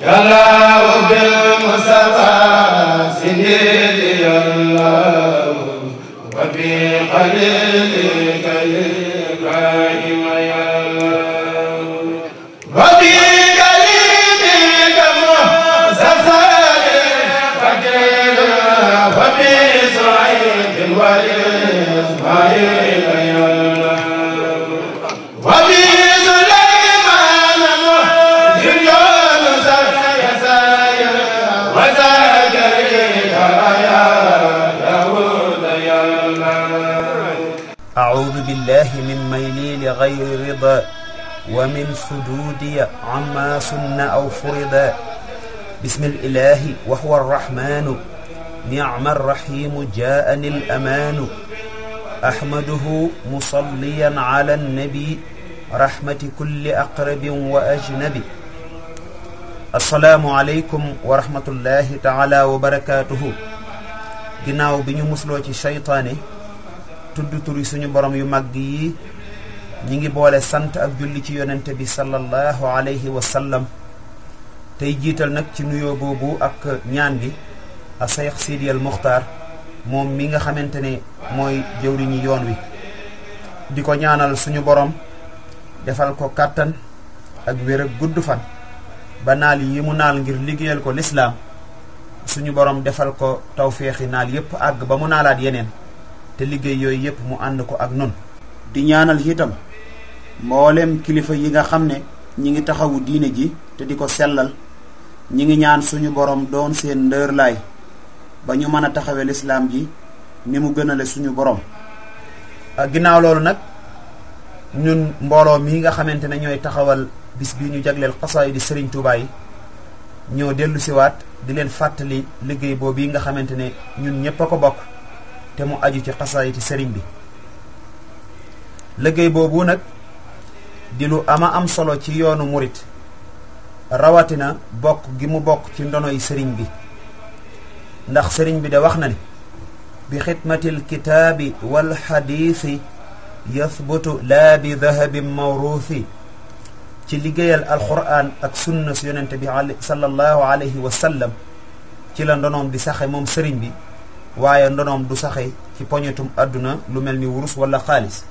يلا بالمصطفى سيدي الله وبخليلك إبراهيم يا الله وبكلمك مصطفى فقير وبسعيد وإسماعيل يا الله وبسليمان مهجر يونس يسايا وزكريا يا داود يا الله أعوذ بالله من ميلي لغير رضا ومن سدودي عما سن أو فرضا بسم الإله وهو الرحمن نعم الرحيم جاءني الأمان أحمده مصليا على النبي رحمة كل أقرب وأجنبي السلام عليكم ورحمة الله تعالى وبركاته ginnaaw bi ñu musloo ci seytaane tudd turi suñu borom yu màgg yi ñi ngi boole sant ak julli ci yonente bi sallallahu alayhi wa sallam tey jiital nag ci nuyoo boobu ak ñaan gi a Seex Sidi al Muxtaar moom mi nga xamante ne mooy jëwriñu yoon wi di ko ñaanal suñu borom defal ko kàttan ak wér ak gudd fan ba naal yi mu naal ngir liggéeyal ko lislaam suñu borom defal ko tawféexi naal yépp àgg ba mu naalaat yeneen te liggéey yooyu yépp mu ànd ko ak nun di ñaanal itam mboolem kilifa yi nga xam ne ñi ngi taxawu diine ji te di ko sellal ñi ngi ñaan suñu borom doon seen ndërlaay ba ñu mën a taxawe lislaam ji ni mu gënale suñu borom ginnaaw loolu nag ñun mbooloo mi nga xamante ne ñooy taxawal bis bi ñu jagleel xasaay di Sëriñ Tuubaa yi ñoo dellu siwaat di leen fàttali liggéey boobu yi nga xamante ne ñun ñépp a ko bokk te mu aju ci xasaayiti sëriñ bi liggéey boobu nag di lu ama am solo ci yoonu murit rawatina bokk gi mu bokk ci ndonoy sëriñ bi ndax sëriñ bi de wax na ni bi xidmatil kitaabi wal xadiisi yathbutu laa bi dahabin mawruuthi ci liggéeyal alquran ak sunna su yonente bi sallallahu alayhi wa sallam ci la ndonoom di saxe moom sëriñ bi waaye ndonoom du saxe ci poñetum àdduna lu mel ni wurus wala xaalis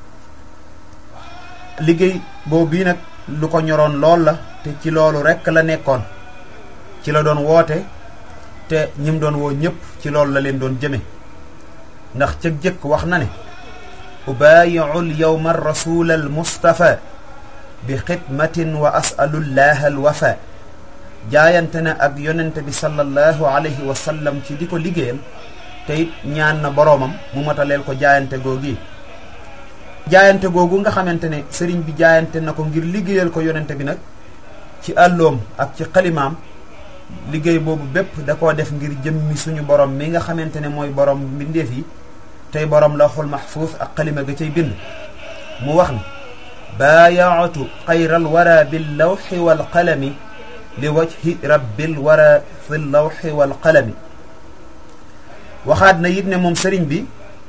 liggéey boobu bii nag lu ko ñoroon lool la te ci loolu rekk la nekkoon ci la doon woote te ñim doon woo ñépp ci loolu la leen doon jëme ndax cëg jëkk wax na ne ubaayi'ul yawma rasul al mustafa bi xidmatin wa asalullaha al wafa jaayante na ak yonente bi sallallahu alayhi wa sallam ci di ko liggéeyal te it ñaan na boroomam mu mataleel ko jaayante googi jaayante googu nga xamante ne sëriñ bi jaayante na ko ngir liggéeyal ko yonente bi nag ci àlloom ak ci xalimaam liggéey boobu bépp da koo def ngir jëmmi suñu borom mi nga xamante ne mooy borom mbindeef yi tey borom lawxul mahfuus ak xalima ga cay bind mu wax ni baayaatu xayral wara bil lawxi wal qalami li wajhi rabbil wara fi lawxi wal qalami waxaat na it ne moom sëriñ bi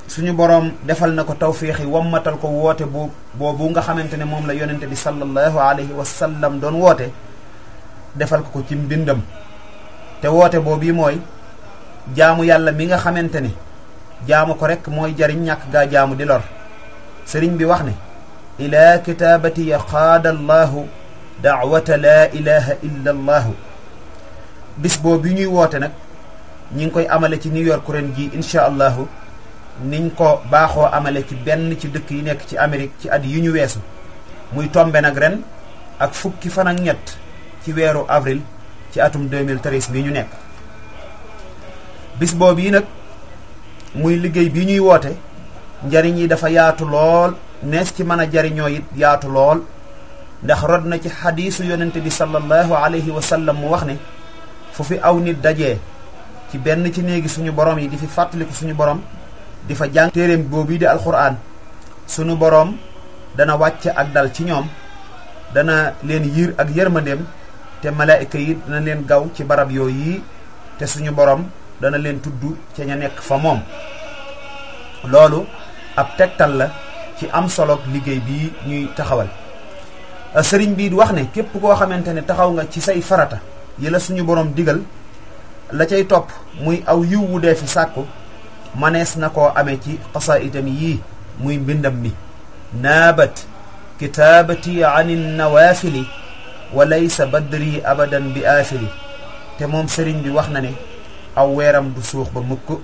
suñu boroom defal na ko tawféexi wammatal ko woote boobu nga xamante ne moom la yonente bi sallallahu alayhi wa sallam doon woote defal ko ci mbindam te woote boobu mooy jaamu yàlla mi nga xamante ne jaamu ko rekk mooy jariñ ñàkk gaa jaamu di lor sëriñ bi wax ne ila kitaabati ya qaada allahu daawata laa ilaha illa allahu bis boobu ñuy woote nag ñi ngi koy amale ci New York ren ji incha allahu niñ ko baaxoo amale ci benn ci dëkk yi nekk ci Amérique ci at yi ñu weesu muy tombe nag ren ak fukki fan ak ñett ci weeru avril ci atum 2013 bi ñu nekk bis boobu yi nag muy liggéey bi ñuy woote njariñ yi dafa yaatu lool nees ci mën a jariñoo it yaatu lool ndax rod na ci xadiisu yonente bi sallallahu alayhi wa sallam mu wax ne fu fi aw nit dajee ci benn ci néegi suñu borom yi di fi fàttaliku suñu borom di fa jàng téeréem boobu di alquran suñu borom dana wàcce ak dal ci ñoom dana leen yiir ak yërmandeem te malaayika yi dana leen gaw ci barab yooyu te suñu borom dana leen tudd ca ña nekk fa moom loolu ab tegtal la ci am solo liggéey bii ñuy taxawal sëriñ bii di wax ne képp koo xamante ne taxaw nga ci say farata yi la suñu borom digal la cay topp muy aw yiw wu dee fi sàkku manees na koo amee ci xasaa'itam yii muy mbindam mi naabat kitaabati ani nawaafili wa laysa badri abadan bi aafili te moom sëriñ bi wax na ne aw weeram du suux ba mukk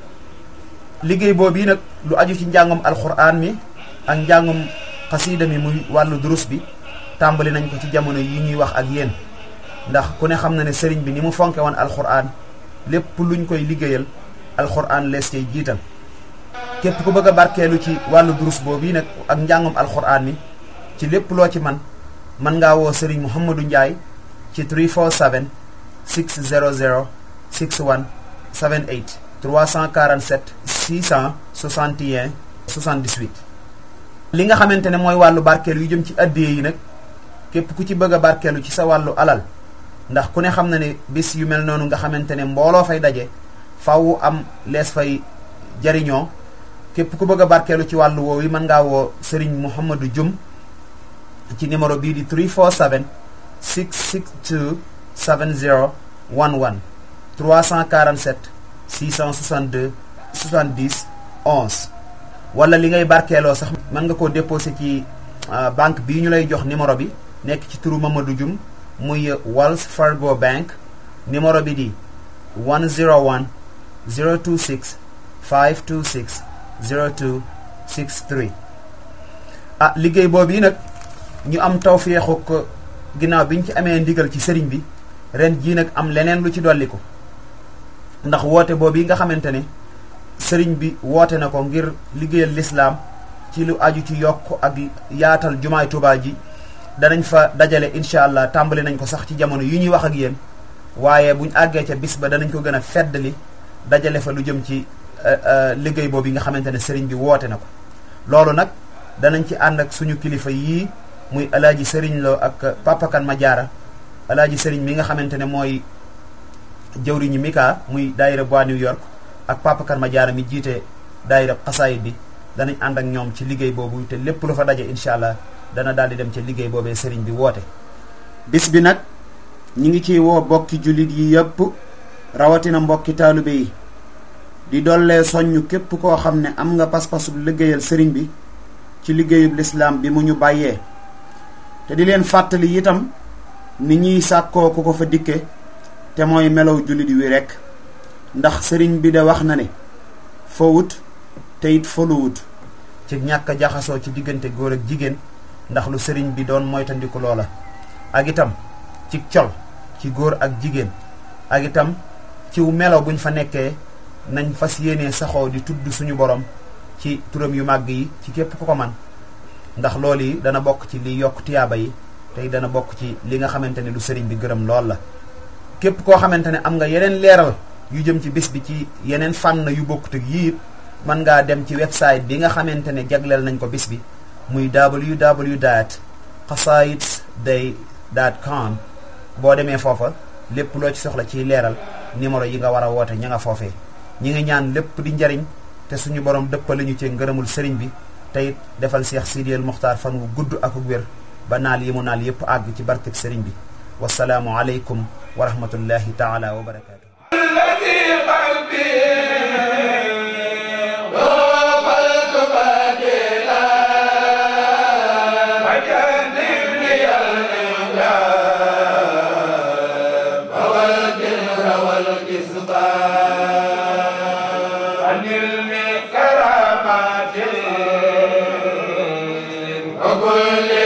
liggéey boobu yi nag lu aju ci njàngum alxuraan mi ak njàngum xasiida mi muy wàllu durus bi tàmbali nañ ko ci jamono yi ñuy wax ak yéen ndax ku ne xam na ne sëriñ bi ni mu fonke woon alxuraan lépp luñ koy liggéeyal alxuraan lees cay jiital képp ku bëgg a barkeelu ci wàllu durus boobu yi nag ak njàngum alxuraan mi ci lépp loo ci mën ngaa woo sëriñ Mouhamadou Ndiaye ci 347 600 61 78 347 661 78 li nga xamante ne mooy wàllu barkeelu yu jëm ci addiye yi nag képp ku ci bëgg a barkeelu ci sa wàllu alal ndax ku ne xam na ne bis yu mel noonu nga xamante ne mbooloo fay daje faw am lees fay jariñoo képp ku bëgg a barkeelu ci wàllu woowu mën ngaa woo Serigne Mouhamadou Dioum ci numéro bii di 347 662 70 11 347 662 70 11 wala li ngay barkeeloo sax mën nga koo déposé ci banque bii ñu lay jox numéro bi nekk ci turu Mamadou Dioum muy Wells Fargo Bank numéro bi di 101 026 526 0263 liggéey boobu yi nag ñu am tawféexu ko ginnaaw bi ñu ci amee ndigal ci sëriñ bi ren jii nag am leneen lu ci dolli ko ndax woote boobu yi nga xamante ne sëriñ bi woote na ko ngir liggéeyal lislaam ci lu aju ci yokk ak yaatal jumaay Tuubaa ji danañ fa dajale incha allah tàmbali nañ ko sax ci jamono yu ñuy wax ak yéen waaye buñ àggee ca bis ba danañ ko gën a feddali dajale fa lu jëm ci liggéey boobu yi nga xamante ne sëriñ bi woote na ko loolu nag danañ ci ànd ak suñu kilifa yii muy alaaji sëriñ Lo ak Papa Kan ma jaara alaaji sëriñ mi nga xamante ne mooy jëwriñu Mika muy daayira bu New York ak Papa Kan ma jaara mi jiite daayira xasaayid bi danañ ànd ak ñoom ci liggéey boobu te lépp lu fa daje incha allah dana daal di dem ca liggéey boobee sëriñ bi woote. bis bi nag ñi ngi ciy woo bokki jullit yi yëpp rawatina mbokki taalibe yi di dollee soññ képp koo xam ne am nga pas-pasub liggéeyal sëriñ bi ci liggéeyub lislaam bi mu ñu bàyyee te di leen fàttali itam ni ñuy sàkkoo ku ko fa dikke te mooy melow jullit wi rekk ndax sëriñ bi de wax na ne fowut te it foluwut ci ñàkk a jaxasoo ci diggante góor ak jigéen ndax lu sëriñ bi doon moytandiku loola ak itam ci col ci góor ak jigéen ak itam ciw melo buñ fa nekkee nañ fas yéenee saxoo di tudd suñu borom ci turam yu màgg yi ci képp ku ko man ndax loolu yi dana bokk ci li yokk tiyaaba yi tey dana bokk ci li nga xamante ne lu sëriñ bi gërëm lool la képp koo xamante ne am nga yeneen leeral yu jëm ci bis bi ci yeneen fànn yu bokkut ak yii mën ngaa dem ci website bi nga xamante ne jagleel nañ ko bis bi muy www.qasaidday.com boo demee foofa lépp loo ci soxla ciy leeral numéro yi nga war a woote ña nga foofee ñi ngi ñaan lépp di njariñ te suñu borom dëppale ñu ci ngërëmul sëriñ bi tey defal Cheikh Sidi El Muxtaar fan wu gudd ak wér ba naal yi mu naal yépp àgg ci barkeb sëriñ bi wasalaamu aleykum wa rahmatullahi taala wa barakaatu. كل